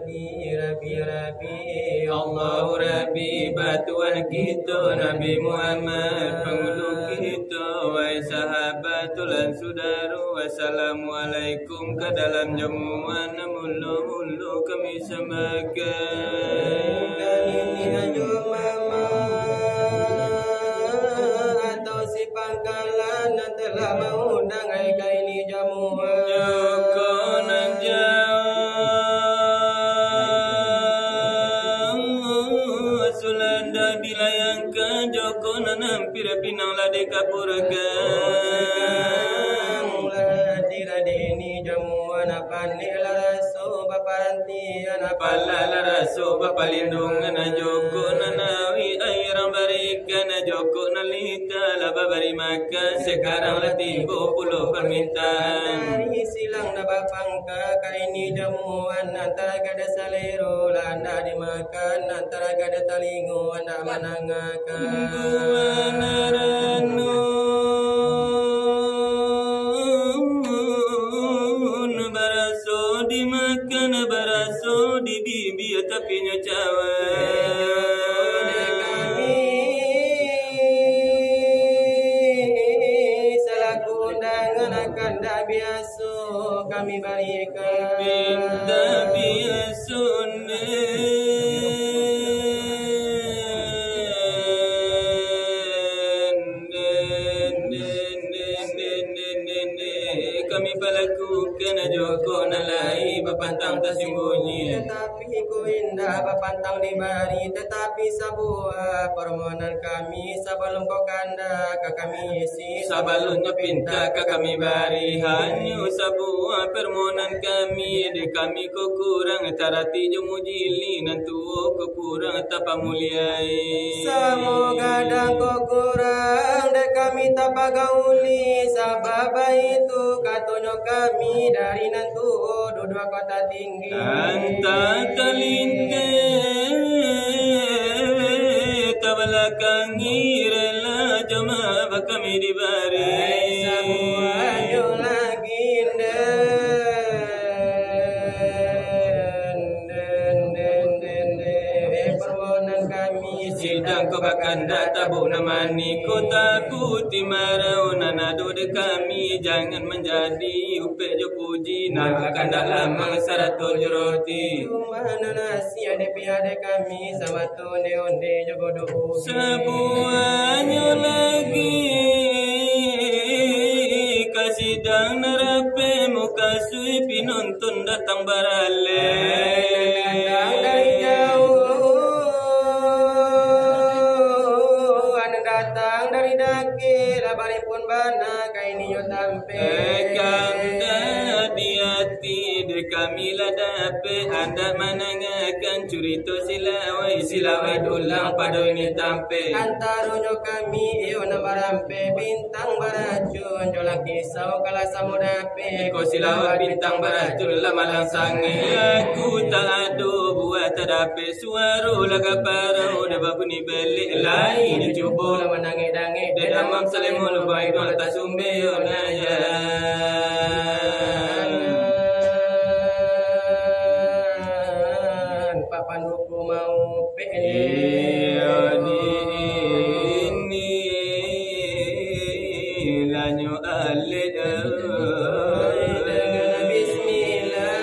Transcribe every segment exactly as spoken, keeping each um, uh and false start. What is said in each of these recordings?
Rabbi, Rabbi, Allahu Rabbi, batuan kito Nabi Muhammad, pangulu kito, wahai sahabat, tulan sudaru, assalamualaikum ka dalam jamuan, mulo-mulo kami sambahkan. Kami ni hanyo mama atau si pangkalan nan telah maundang ai ka ini jamuan. Joko nan jauah, sulandak dilayangkan, joko nan ampia pinang lah dikaburkan. Lah hadir di ini jamuan, panek lah raso baparantian, apalah lah raso bapalindungan, joko nan awik airang barikan, joko nan lintah lah babari makan, sakarang lah tibo pulo parmintaan. Dari silang nan bapangka ka ini jamuan, antara kada salero lah andak dimakan, antara kada talingo andak mandanga. Buah nan ranun baraso dimakan, baraso di bibia, tapi nyo cawan. Salaku undangan akan dak biaso kami barikan. Pinta biaso nen. Kami palakukan joko nan lai bapantang tasimbunyi. Tatapi ko indak bapantang dibari, tatapi sabuah parmohonan kami, sabalun ko kandak ka kami isi, sabalun nyo pinta ka kami bari, hanyo sabuah parmohonan kami, dek kami ko kurang tarati jo mujili, nan tuo ko kurang tapamuliai. Samo gadang ko kurang dek kami tapagauli, sabab baitu katonyo kami dari nan tuo duduak kota tinggi. Antah talinteh tabalakangi rela jamaah bakami dibari. Ai, sabuah nyo lagi nden. Parmohonan kami, sidang ko bakandak tabuk nan manih, ko takuti marau nan ado dek kami, jangan manjadi upek jo puji, nan bakandak lamang sarato jo roti. Cuma nan asia dek pihak dek kami, samato onde-onde jo godok ubi. Sabuah nyo lagi ka sidang nan rapek, mukasuik pinonton datang baralek. Datang dari jauah, datang dari dakek, lah barimpun bana ka ini nyo tampek. Kandak di ati dek kami lah dapek, andak manangakan curito silawai, silawai dulang pado ini tampek. Antaronyo kami iyo nan barampek, bintang baracun jo lah kisau kalah samo dapek. Iko silawai bintang baracun lah malang sangaik. Lagu tak ado buah tak dapek, suaro lah ka parau dah babunyi belek. Lai dicubo lah manangek-dangek, dek damam salemo lubang iduang lah tasumbek yo nayan. Papan hukum mau Iyo di ini lanyo alek. Bismillah.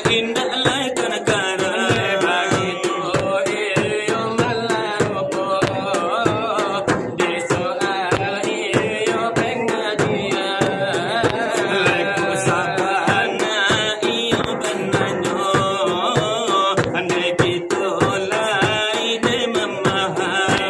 Indak lai kana-kana. Baitu iyo malarupo, di soal iyo pangajian. Lai kok sabana iyo bananyo, andai kito lai dek mamaham.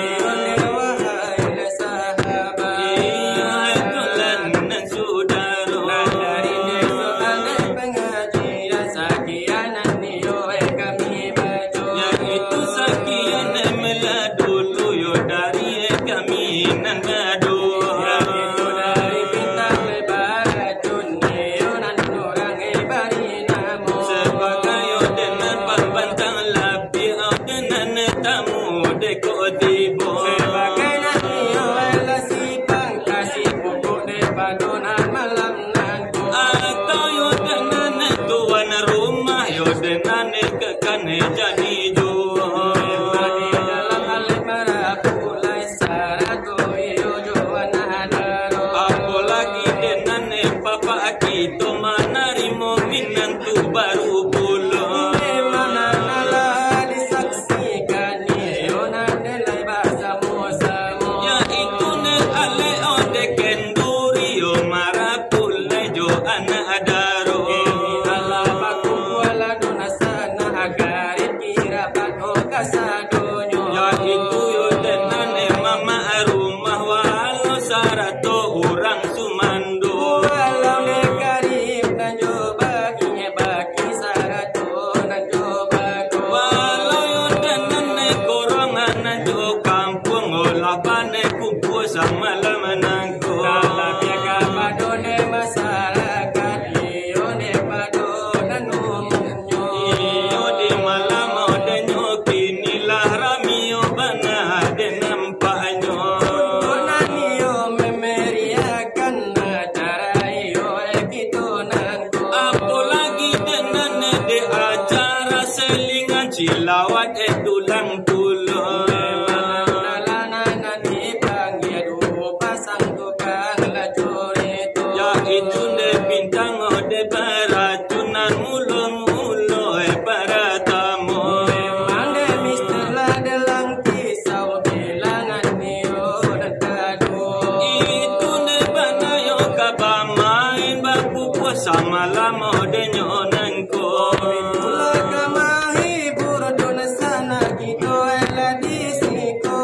Wahai sahabat, iyo itulah nan sudaro. Nan dari deso alai pangajian, sakian nan iyo kami baco. Yaitu sakian nan melah dulu yo dari kami nan bado. Yaitu dari bintang lebar racun iyo nan urang bari namo. Sabagai yo denan pambantang lapiak, yo denan tamu dek kok tibo. Sabagai nan iyo lah si pangkasi pokok dek pado nan malam nan ko. Atau yo denan tuan rumah, yo denan kakan jadi juo. Memang di dalam alai marapulai sarato iyo jo anak daro. Apolagi denan papak kito manarimo minantu baru pulo. Memang nan lah disaksikan iyo nan lai basamo-samo. Yaitu nan alai ode kenduri yo marapulai jo anak daro. Kini alah bakumpua lah dunsanak, karib kirabat o kasadonyo. Yaitu yo denan mamak rumah walau sarato urang sumando. Walau dek karib nan jo baki, baki sarato nan jo bako. Walau yo denan korongan nan jo kampuang, olah banai kumpua samalam nan ko. Talabiah kapado dek masarakat, iyo dek pado nan umumnyo. Iyo di malam odenyo kini lah ramio bana den nampaknyo. Untuak nan iyo memeriahkan acara iyo kito nan ko. Apolagi denan dek acara selingan cilawat eh dulang pulo. Memang nan lah nan dipanggia duo pasang tukang lacur itu. Yaitu dek bintang dek baracunan mulo-mulo eh paratamo. Memang dek mister lah dalam kisau bilangan iyo nan kaduo. Itu dek bana yo ka bamain bakumpua samalam odenyo nan ko. Itulah ka mahibur dunsanak kito eh lah di siko.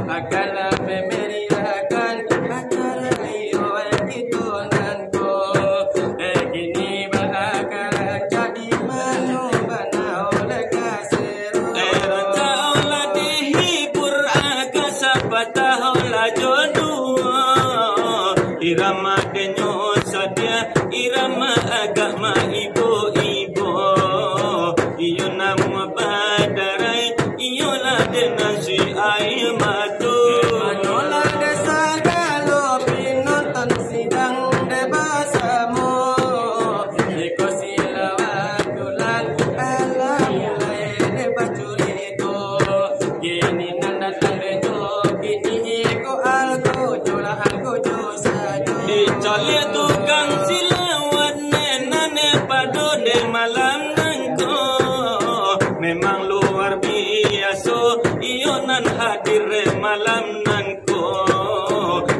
Akanlah memeriahkan acara iyo eh kito nan ko. Eh kini baakaran jadi mano bana oleh kasero. Eh rancak lah dihibur aka sapatah lah jo duo. Irama denyo sadia, irama agak maibo-ibo. Iyo namuah badarai, iyolah den nan si aia mato. Manolah dek sagalo pinonton sidang dek basamo. Iko silawat dulang alam lai dek bacurito. Kini nan datang denyo, kini iko algo jo lah algo jo sajo. Dicaliak tukang silawat nenan pado dek malam nan ko. Memang luar biaso, iyo nan hadir malam nan ko.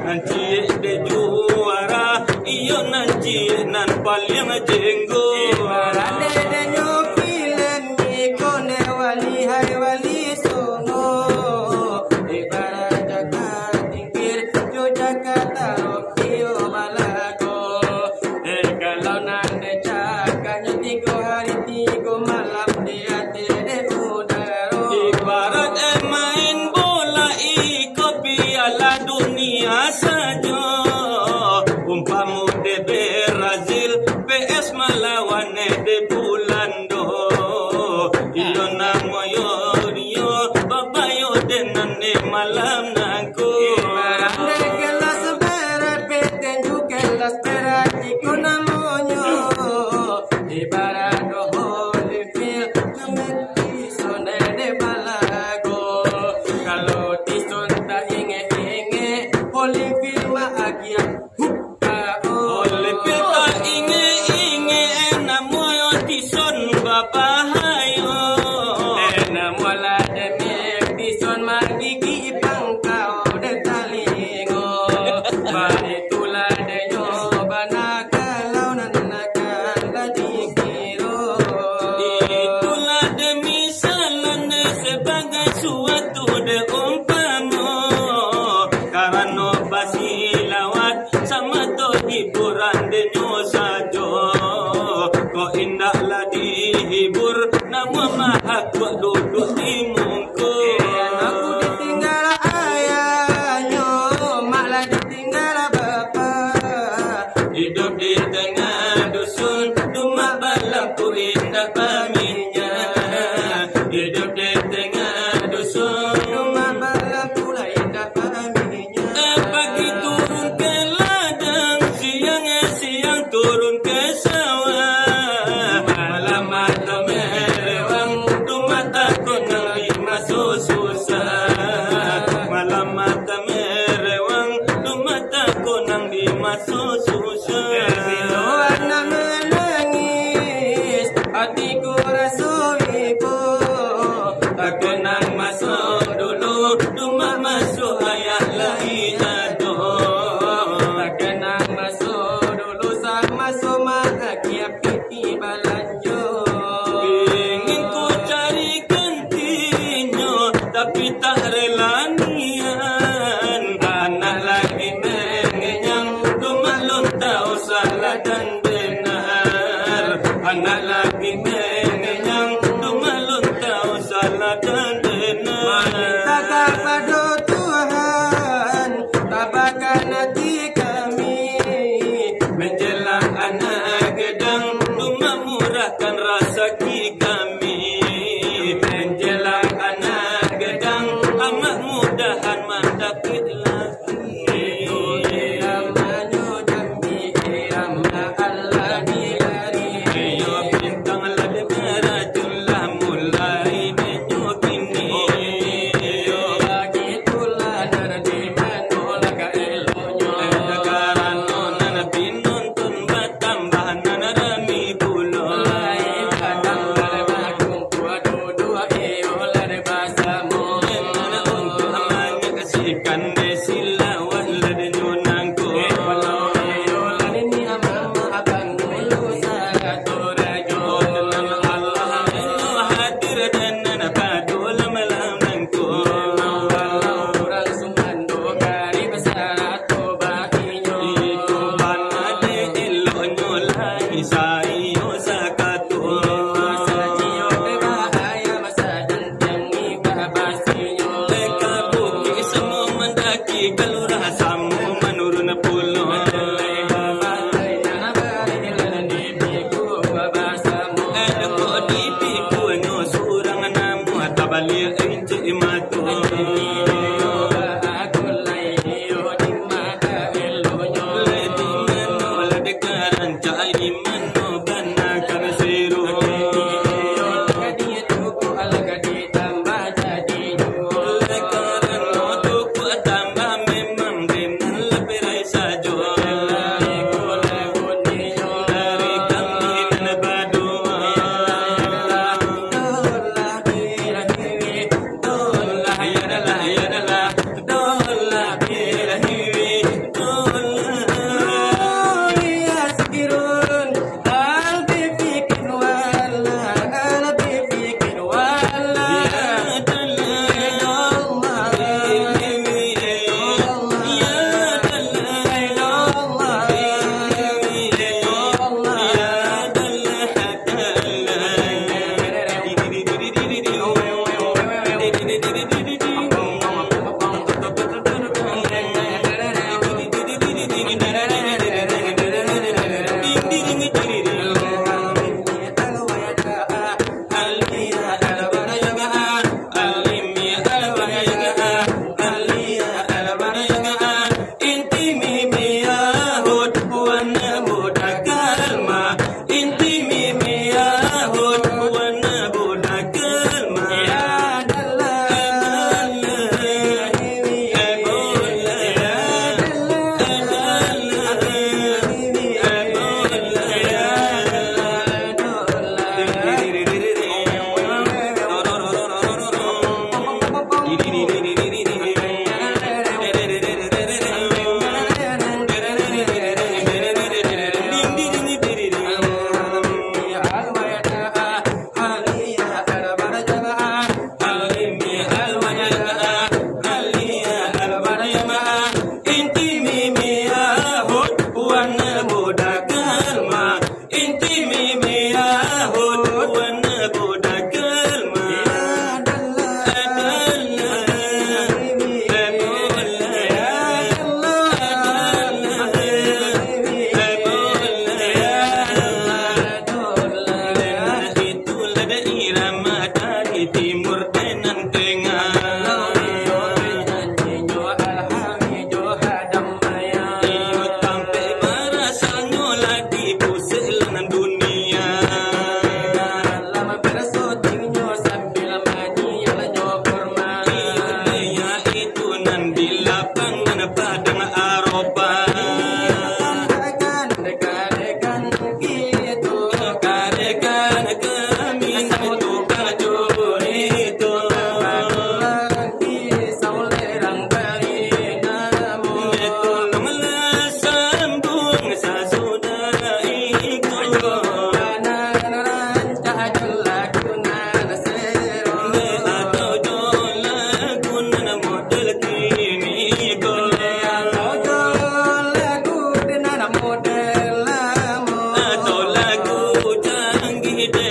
Nan ciek dek juara, iyo nan ciek nan paliang jenggo. Ibarat dek denyo filem iko dek wali hai wali songo. Ibarat Jakarta tingkir jo Jakarta rok iyo balago. Eh kalau nan dek cakaknyo tigo hari tigo malam di ateh dek udaro. Ibarat eh main bola iko piala dunia sajo. Umpamo dek Brazil, P S malawan eh dek Belando. Iyo namuah yo dio, babayo denan dek malam nan ko. Ibarat dek kelas berat, petinju kelas berat, iko namonyo. Ibarat doh Holyfield, Messi sonde dek balago. Kalau Tison tak ingek-ingek, Holyfield mah agiah. Holyfield tak ingek-ingek, namonyo Tison. Dak lah dihibur, namuah mahakuak duduak di mungko. Anakku ditinggal ayahnyo, mak lah ditinggal bapa. Hidup di tangah dusun, dumak balampu indak baminyak. Hidup di tangah dusun, dumak balampu lah indak baminyak. Eh, pagi turun ke ladang, siang, eh, siang turun ke sawah. Malam mata merewang, dumak takonang di maso susah. Malam mata merewang, dumak takonang di maso susah. Bilo anak manangis, atiku raso ibo. Takonang maso dulu, dumak maso ayah lai ado. Takonang maso dulu, samaso maakiah piti balanjo. Ingin ku cari gantinyo, tapi tak rela nian. Anak lagi mangenyang, dumak lun tahu salah dan benar. Anak lagi mangenyang, dumak lun tahu salah dan benar. Maminta kapado Tuhan, tabahkan ati kami. Manjelang anak gadang, dumak murahkan rasaki kami. Manjelang anak gadang, amak mudahan mandapek laki. Iyo, bintang lah dimarajun, lah mulai menyokini. Iyo, bagitulah nan di mano lah ka eloknyo. Karano nan pinonton batambah, nan rami pulo. Lai kadang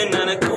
Nana